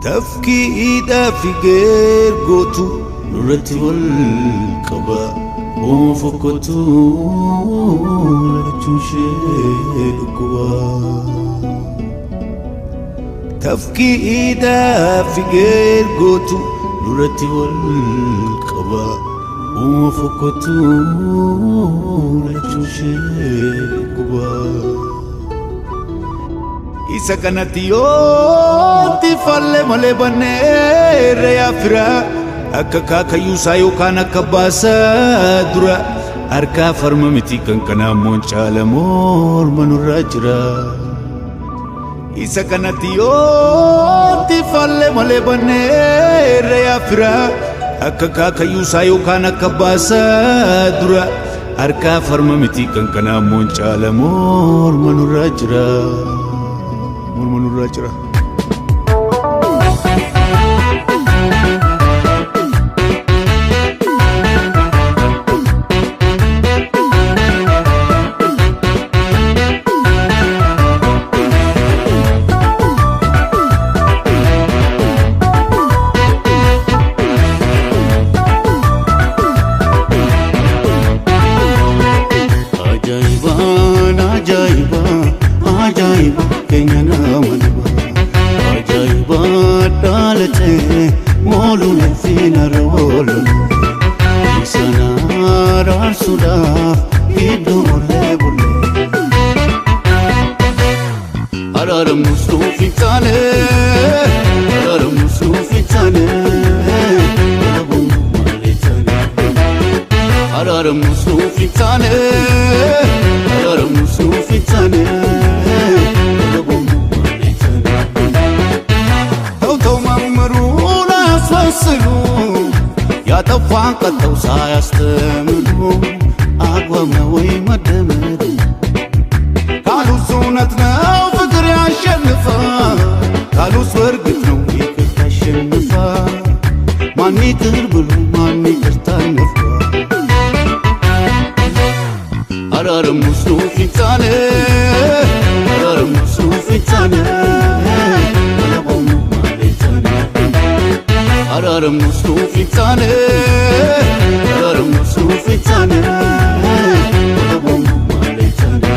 Tafkiidhaa fi geergootu nurratti wal qaba. Uuma fokkottu lagachuun ishee dhukkuba. Tafkiidhaa fi geergootu nurratti wal qaba. Uuma fokkottu lagachuun ishee dhukkuba. Isa kanatti yooti falle malee banneerra yaa firaa akka kaakayyuusaa yookaan akka baasaa dura harkaa farma miti kan kanaa immoo caala morma nurraa jira. Isa kanatti yooti falle malee banneerra yaa firaa akka kaakayyuusaa yookaan akka baasaa dura harkaa farma miti kan kanaa immoo caala morma nurraa jira. Morma nurraa jira. Ajaa'ibaan ajaa'iba ajaa'iba keenya nama dhiba ajaa'iba dhaalatee mooluun finarra oolun sana araarsuudhaaf iddoo olee bulee araaramus nuuf hin taane araaramus nuuf hin taane alabuun malee taane. Araaramus nuuf hin taane, araaramus nuuf hin taane, alabuun malee taane. ተው ተው መምህሩን አያስመስሉ ያጠፋን ቀጠው ሳያስተምሩ አግባብ ነው ወይ መደመር? ካሉስ እውነት ነው ፍቅር ያሸንፋል፣ ካሉስ በእርግጥ ነው ይቅርታ ያሸንፋል። ማን ይቅር ብሎ ማን ይቅርታ ነፍቷል? Araaramus nuuf hin taane, araaramus nuuf hin taane, alabuun malee taane. Araaramus nuuf hin taane, araaramus nuuf hin taane, alabuun malee taane.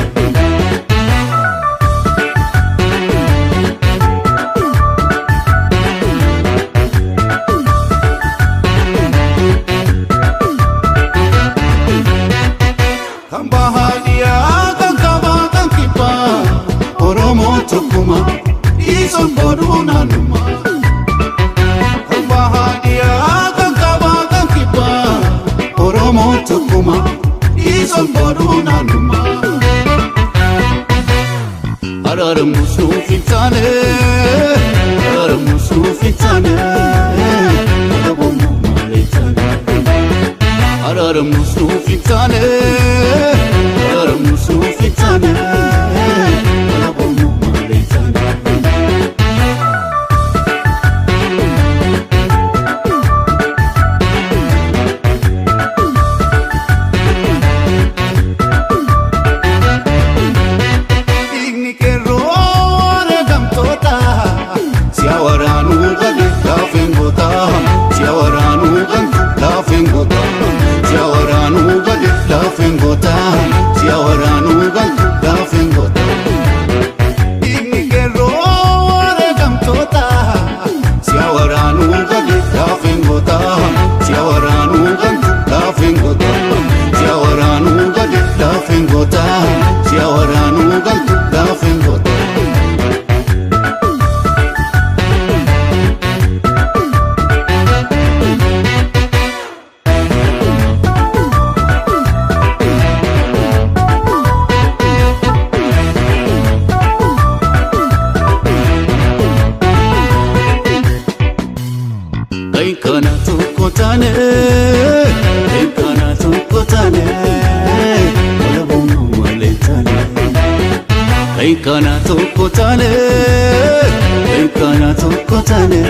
Kan bahaadiyaa kan kaabaa kan kibbaa Oromoo tokkuma dhiisuun booduu naannummaa. Kan bahaadiyaa kan kaabaa kan kibbaa Oromoo tokkuma dhiisuun booduu naannummaa. Araaramus nuuf hin taane, araaramus nuuf hin taane, alabuun malee taane. Araaramus nuuf hin taane, araaramus nuuf hin taane, alabuun malee taane. Dhiigni qeerroo wareegamtoota si'a waraanuu gadi laafeen goota si'a waraanuu gantu laafeen goota si'a waraanuu gadi laafeen goota si'a waraanuu gantu laafeen goota. Dhiigni qeerroo wareegamtoota si'a waraanuu gadi laafeen goota si'a waraanuu gantu laafeen goota si'a waraanuu gadi laafeen goota si'a waraanuu gantu laafeen goota. Kana tokko taane, kana tokko taane, alabuun malee taane. Kana tokko taane, kana tokko taane.